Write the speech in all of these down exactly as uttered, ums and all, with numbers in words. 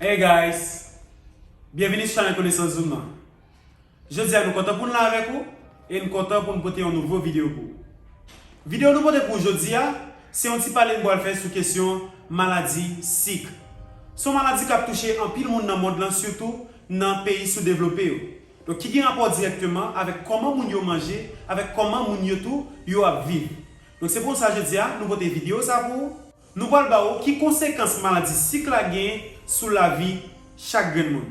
Hey guys! Byenvini sou chanèl Konesans Zoom nan. Jodi a nou kontan pou n la avèk ou e n kontan pou n pote yon nouvo videyo pou ou. Videyo nou pote pou ou jodi a, se yon ti pale n pral fè sou kesyon maladi sik. Se yon maladi k ap touche anpil moun nan mond lan, sitou nan peyi soudevlope yo. Donk, ki gen rapò dirèkteman avèk kòman moun yo manje, avèk kòman moun yo tou yo ap viv. Donk, se pou sa jodi a, nou pote videyo sa pou ou. Nou pral ba ou ki konsekans maladi sik la gen sou lavi chak grenn moun.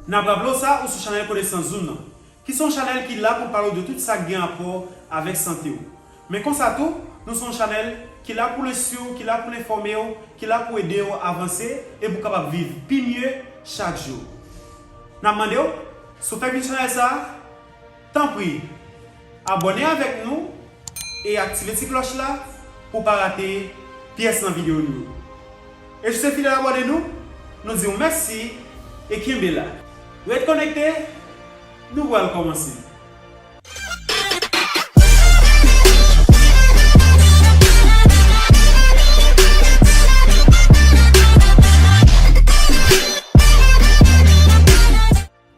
N ap raple w sa, ou sou chanèl Konesans Zoom nan, ki se yon chanèl ki la pou l pale w de tout sa k gen rapò avèk sante w. Men konsa tou, nou se yon chanèl ki la pou l enstwi w, ki la pou l enfòme w, ki la pou ede w avanse e pou w kapab viv pi mye chak jou. N ap mande w, si w fèk vin sou chanèl sa a, tanpri, abòne avèk nou e aktive ti klòch la pou w pa rate pyès nan videyo nou yo. E si w se fidèl abòne nou, nou di w mèsi e kenbe la. Ret konekte, nou pral kòmanse.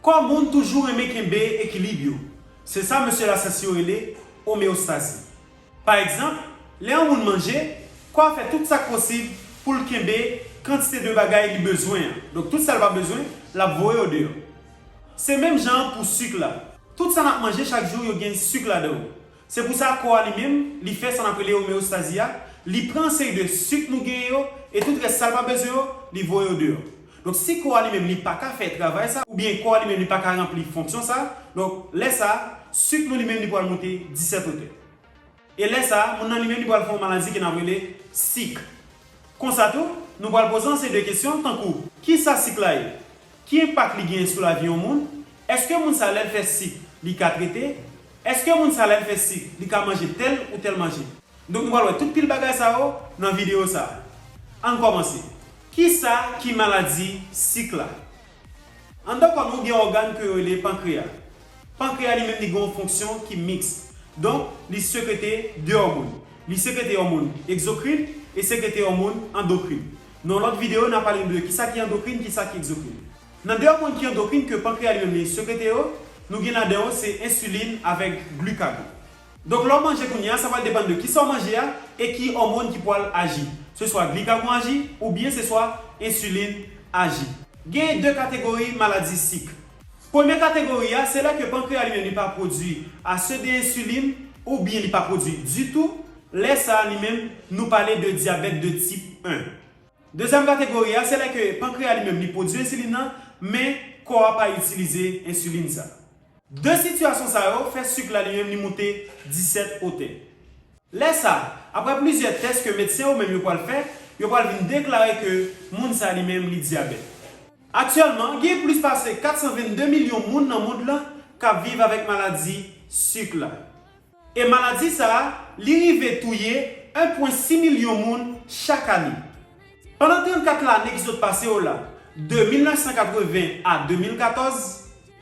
Kò moun toujou renmen kenbe ekilib yo. Se sa mesye lasyans yo rele omeyostazi. Pa egzanp, lè yon moun manje, kò a fè tout sa k posib pou l kenbe kantite de bagay li bezwen an. Donk, tout sa l pa bezwen, l ap voye yo deyò. Se menm jan an pou sik la. Tout sa n ap manje chak jou, yo gen sik ladan yo. Se pou sa, kò a li menm, li fè sa n ap rele omeyostazi a, li pran yon seri de sik nou genyen yo, e tout rès sa l pa bezwen yo, li voye yo deyò. Donk, si kò a li menm, li pa ka fè travay sa, oubyen kò a li menm, li pa ka ranpli fonksyon sa, donk, lè sa, sik nou li menm, li pral monte disèt otè. E lè sa, moun nan li menm, li pral fè yon maladi ke n ap rele sik. Konsa tou, nou pral poze yon seri de kesyon, tankou, kisa sik la ye? Ki enpak li genyen sou lavi yon moun? Èske moun sa, lè l fè sik, li ka trete? Èske moun sa, lè l fè sik, li ka manje tèl ou tèl manje? Donk, nou pral wè tout pil bagay sa yo nan videyo sa a. Ann kòmanse. Kisa ki maladi sik la? Anndan kò nou, gen ògàn ke yo rele pankreya. Pankreya li menm, li gen yon fonksyon ki miks. Donk, li sekrete de òmòn. Li sekrete òmòn egzokrin e sekrete òmòn andokrin. Nan lòt videyo, n a pale de kisa ki andokrin, kisa ki egzokrin. Nan de òmòn ki andokrin ke pankreya li menm li sekrete yo, nou gen ladan yo se ensilin avèk glikagon. Donk, lè w manje kounye a, sa pral depann de kisa w manje a e ki òmòn ki pral aji. Se swa glikagon aji oubyen se swa ensilin aji. Gen de kategori maladi sik. Premye kategori a, se lè ke pankreya li menm li pa pwodui ase de ensilin oubyen li pa pwodui ditou. Lè sa a li menm, nou pale de dyabèt de tip en. Dezyèm kategori a, se lè ke pankreya li menm li pwodui ensilin nan, men kò a pa itilize ensilin sa. De sitiyasyon sa yo fè sik la li menm li moute disèt otè. Lè sa, apre plizyè tès ke medsen yo menm yo pral fè, yo pral vin deklare ke moun sa li menm li dyabèt. Aktyèlman, gen plis pase kat san vennde milyon moun nan mond lan k ap viv avèk maladi sik la. E maladi sa a, li rive touye en pwen sis milyon moun chak ane. Pandan trannkat lane ki sot pase yo la, de mil nèf san katreven a de mil katòz,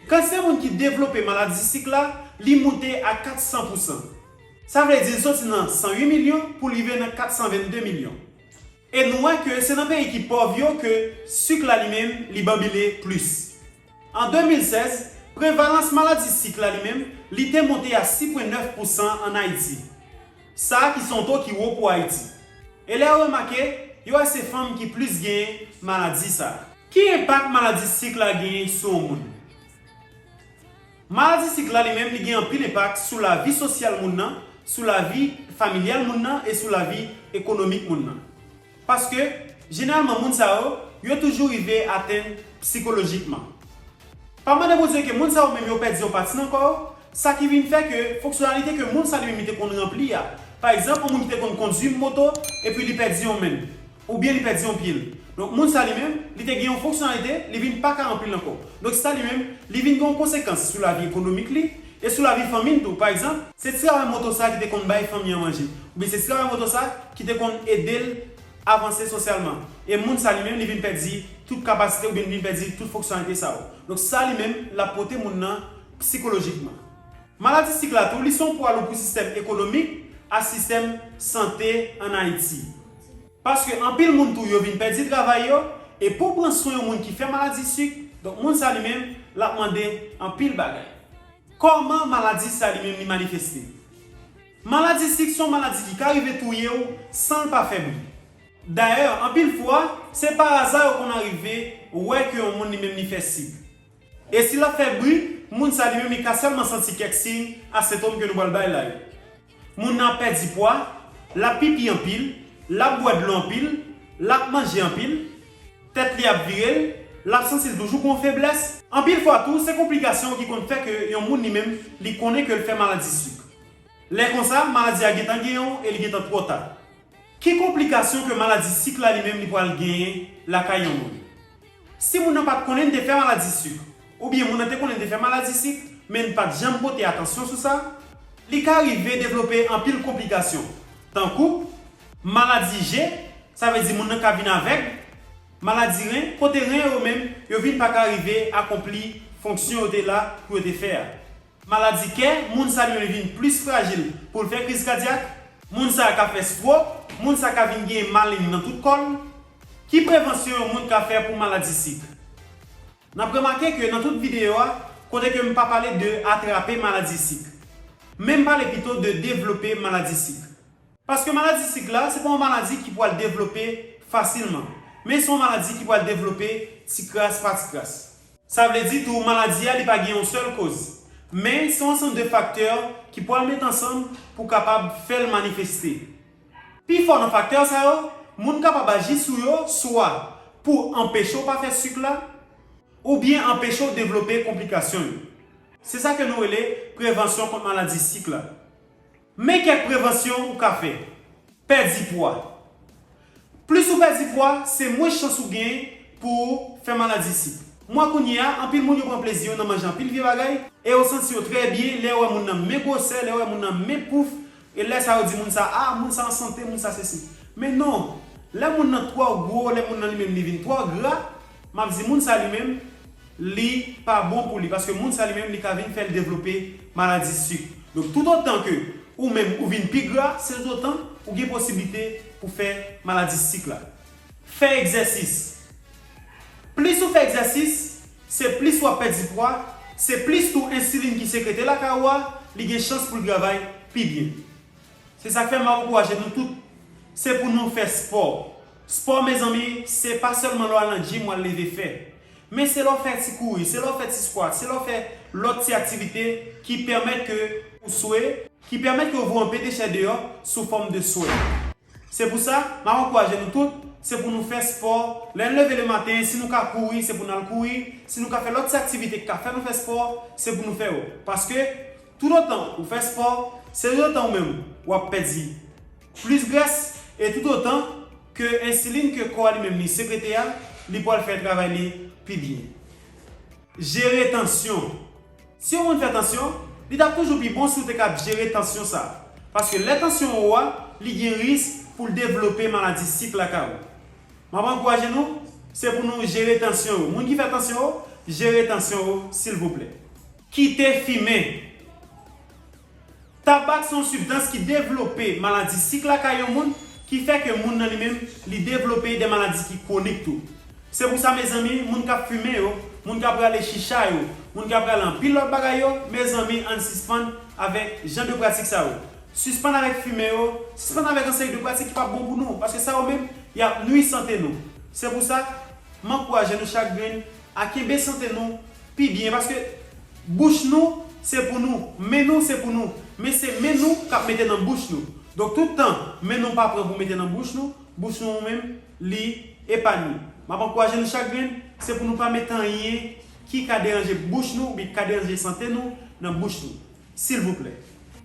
kantite moun ki devlope maladi sik la, li moute a kat san pousan. Sa vle di l soti nan san uit milyon pou l rive nan kat san vennde milyon. E nou wè ke se nan peyi ki pòv yo ke sik la li menm, li banbile plis. An de mil sèz, prevalans maladi sik la li menm, li te monte a sis pwen nèf pousan ann Ayiti. Sa a ki se yon to ki wo pou Ayiti. E lè yo remake, yo wè se fanm ki plis genyen maladi sa a. Ki enpak maladi sik la genyen sou yon moun? Maladi sik la li menm, li gen anpil enpak sou lavi sosyal moun nan, sou lavi familyal moun nan e sou lavi ekonomik moun nan. Paske, jeneralman, moun sa yo, yo toujou rive atenn sikolojikman. Pa mande Bondye ke moun sa yo menm yo pèdi yon pati nan kò yo, sa ki vin fè ke fonksyonalite ke moun sa li menm li te konn ranpli a. Pa egzanp, yon moun ki te konn kondui moto, epi li pèdi yon men l, oubyen li pèdi yon pye l. Donk, moun sa li menm, li te gen yon fonksyonalite, li vin pa ka ranpli l ankò. Donk, sa li menm, li vin gen yon konsekans sou lavi ekonomik li, e sou lavi fanmi l tou. Pa egzanp, se ti travay moto sa ki te konn bay fanmi an manje. Oubyen se ti travay moto sa ki te konn ede l avanse sosyalman. E moun sa li menm, li vin pèdi tout kapasite oubyen li vin pèdi tout fonksyonalite sa yo. Donk sa li menm, l ap pote moun nan sikolojikman. Maladi sik la tou, li se yon pwa lou pou sistèm ekonomik ak sistèm sante ann Ayiti. Paske anpil moun tou yo vin pèdi travay yo, e pou w pran swen yon moun ki fè maladi sik, donk moun sa li menm, l ap mande anpil bagay. Kòman maladi sa li menm li manifeste? Maladi sik se yon maladi ki ka rive touye w san l pa fè bri. Dayè, anpil fwa, se pa aza yo konn arive wè ke yon moun li menm li fè sik. E si l ap fè bri, moun sa li menm li ka sèlman santi kèk siy a sentòm ke nou pral bay la yo. Moun nan ap pèdi pwa, l ap pipi anpil, l ap bwè dlo anpil, l ap manje anpil, tèt li ap vire l, l ap santi l toujou gon feblès. Anpil fwa tou, se konplikasyon ki konn fè ke yon moun li menm, li konnen ke l fè maladi sik. Lè konsa, maladi a gentan genyen w e li gentan twò ta. Ki konplikasyon ke maladi sik la li menm li pral genyen lakay yon moun? Si moun nan pa t konnen l te fè maladi sik, oubyen moun nan te konnen l te fè maladi sik, men l pa t janm pote atansyon sou sa, li ka rive devlope anpil konplikasyon, tankou maladi je, sa vle di moun nan ka vin avèg, maladi ren, kote ren yo menm, yo vin pa ka rive akonpli fonksyon yo te la pou yo te fè a. Maladi kè, moun sa li menm li vin plis frajil pou l fè kriz kadyak. Moun sa ka fè stwok, moun sa ka vin gen maleng nan tout kò l. Ki prevansyon yon moun ka fè pou maladi sik? N ap remake ke nan tout videyo a, kote ke m pa pale de atrape maladi sik, men m pale pito de devlope maladi sik. Paske maladi sik la, se pa yon maladi ki pral devlope fasilman, men se yon maladi ki pral devlope ti kras pa ti kras. Sa vle di tou, maladi a li pa gen yon sèl koz, men se yon ansanm de faktè ki pral met ansanm pou kapab fè l manifeste. Pifò nan faktè sa yo, moun kapab aji sou yo swa pou anpeche w pa fè sik la, oubyen anpeche w devlope konplikasyon yo. Se sa ke nou rele prevansyon kont maladi sik la. Men kèk prevansyon ou ka fè. Pèdi pwa. Plis ou pèdi pwa, se mwens chans ou gen pou w fè maladi sik. M wè kounye a, anpil moun yo pran plezi yo nan manje anpil vye bagay, e yo santi yo trè byen lè yo wè moun nan men gwosè, lè yo wè moun nan men pouf, e lè sa yo di moun sa, a, moun sa an sante, moun sa sesi. Men non, lè moun nan twò gwo, lè moun nan li menm li vin twò gra, m ap di moun sa li menm, li pa bon pou li, paske moun sa li menm li ka vin fè l devlope maladi sik. Donk, toutotan ke ou menm ou vin pi gra, se toutotan ou gen posiblite pou fè maladi sik la. Fè egzèsis. Plis ou fè egzèsis, se plis w ap pèdi pwa, se plis tou ensilin ki sekrete lakay ou a, li gen chans pou l travay pi byen. Se sa k fè m ap ankouraje nou tout, se pou nou fè spò. Spò, mezanmi, se pa sèlman lè w al nan gym w al leve fè. Men se lè w fè ti kouri, se lè w fè ti squat, se lè w fè lòt ti aktivite ki pèmèt ke ou swe, ki pèmèt ke ou voye yon pe de chè deyò sou fòm de swè. Se pou sa, m ap ankouraje nou tout, se pou nou fè spò. Lè n leve le maten, si nou ka kouri, se pou n al kouri. Si nou ka fè lòt ti aktivite ki ka fè nou fè spò, se pou nou fè yo. Paske, toutotan ou fè spò, se toutotan ou menm w ap pèdi plis grès, e toutotan ke ensilin ke kò a li menm li sekrete a, li pral fè travay li pi byen. Jere tansyon. Si yon moun fè tansyon, li t ap toujou pi bon si w te kab jere tansyon sa. Paske lè tansyon an wo a, li gen risk pou l devlope maladi sik lakay ou. M ap ankouraje nou, se pou nou jere tansyon yo. Moun ki fè tansyon yo, jere tansyon yo, silvouplè. Kite fimen. Tabak se yon sibstans ki devlope maladi sik lakay yon moun, ki fè ke moun nan li menm, li devlope de maladi ki kwonik tou. Se pou sa, mezanmi, moun k ap fimen yo, moun k ap rale chicha yo, moun k ap rale anpil lòt bagay yo, mezanmi, ann sispann avèk jan de pratik sa yo. Sispann avèk fimen yo, sispann avèk yon seri de pratik ki p ap bon pou nou, paske sa yo menm, y ap nwi sante nou. Se pou sa, m ankouraje nou chak grenn a kenbe sante nou pi byen, paske bouch nou, se pou nou, men nou, se pou nou, men se men nou k ap mete nan bouch nou. Donk, tout tan men nou pa pran pou mete nan bouch nou, bouch nou menm, li epanye. M ap ankouraje nou chak grenn, se pou nou pa mete anyen ki ka deranje bouch nou oubyen ki ka deranje sante nou nan bouch nou. Silvouplè.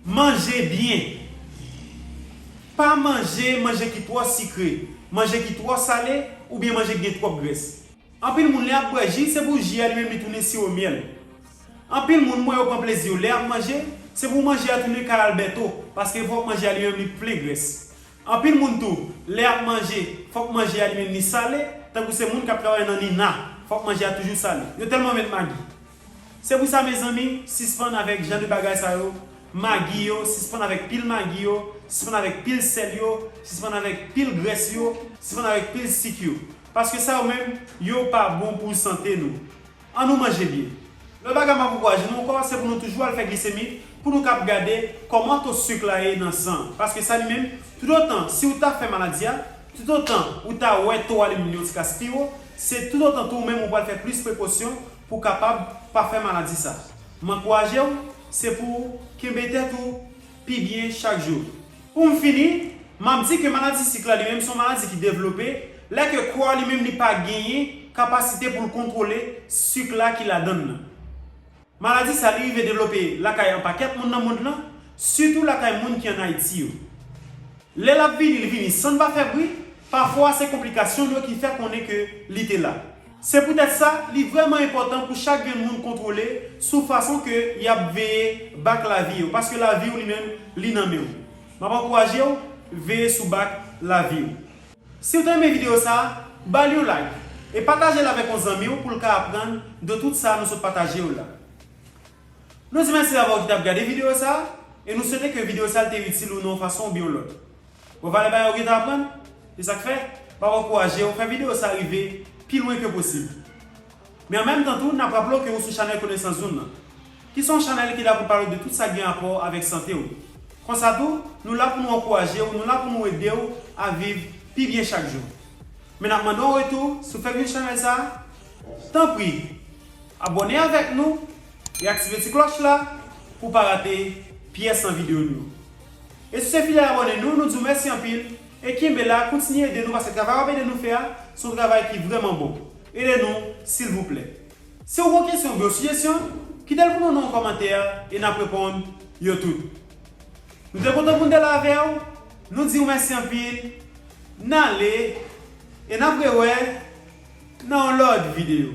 Manje byen. Pa manje manje ki twò sikre, manje ki twò sale, oubyen manje ki gen twòp grès. Anpil moun, lè y ap bwè ji, se pou ji a li menm li tounen siwo myèl. Anpil moun, m wè yo pran plezi yo lè y ap manje, se pou manje a tounen kay Alberto, paske fòk manje a li menm li plen grès. Anpil moun tou, lè y ap manje, fòk manje a li menm li sale, tankou se moun k ap travay nan Nina, fòk manje a toujou sale. Yo tèlman met magi. Se pou sa, mezanmi, sispann avèk jan de bagay sa yo, magi yo, sispann avèk pil magi yo, sispann avèk pil sèl yo, sispann avèk pil grès yo, sispann avèk pil sik yo. Paske sa yo menm, yo pa bon pou sante nou. Ann nou manje byen. Lòt bagay m ap ankouraje nou ankò, se pou nou toujou al fè glisemi, pou nou kab gade kòman to sik la ye nan san an. Paske sa li menm, toutotan si w ta fè maladi a, toutotan ou ta wè to aliminyòm ti kas pi wo, se toutotan tou ou menm ou pral fè plis prekosyon pou w kapab pa fè maladi sa. M ankouraje w, se pou w kenbe tèt ou pi byen chak jou. Pou m fini, m ap di ke maladi sik la li menm se yon maladi ki devlope lè ke kò a li menm li pa genyen kapasite pou l kontwole sik la ki ladan l nan. Maladi sa li rive devlope lakay yon pakèt moun nan mond lan, sitou lakay moun ki ann Ayiti yo. Lè l ap vini, li vini san l pa fè bri, pafwa se konplikasyon l yo ki fè konnen ke li te la. Se poutèt sa, li vrèman enpòtan pou chak grenn moun kontwole sou fason ke y ap veye bak lavi yo, paske lavi w li menm, li nan men w. M ap ankouraje w veye sou bak lavi w. Si w te renmen videyo sa a, ba l yon like e pataje l avèk yon zanmi w pou l ka aprann de tout sa nou sot pataje yo la. Nou di mèsi avè w ki t ap gade videyo sa a e nou swete ke videyo sa a te itil ou nan yon fason oubyen yon lòt. Bon, valè bagay ou gentan aprann? Se sa k fè, m ap ankouraje w fè videyo sa a rive pi lwen ke posib. Men an menm tan tou, n ap raple w ke ou sou chanèl Konesans Zone nan, ki se yon chanèl ki la pou l pale w de tout sa k gen rapò avèk sante w. Konsa tou, nou la pou nou ankouraje w, nou la pou nou ede w a viv pi byen chak jou. Men n ap mande w an retou, si w fèk vin chanèl sa a, tanpri, abòne avèk nou e aktive ti klòch la pou w pa rate pyès nan videyo nou yo. E si w se fidèl abòne nou, nou di w mèsi anpil e kenbe la, kontinye ede nou paske travay w ap ede nou fè a, se yon travay ki vrèman bon. Ede nou, silvouplè. Si w gen yon kesyon oubyen yon sijesyon, kite l pou nou nan yon kòmantè e n ap reponn yo tout. Nou te kontan pou n te la avè w. Nou di w mèsi anpil. N ale e n ap rewè nan yon lòt videyo.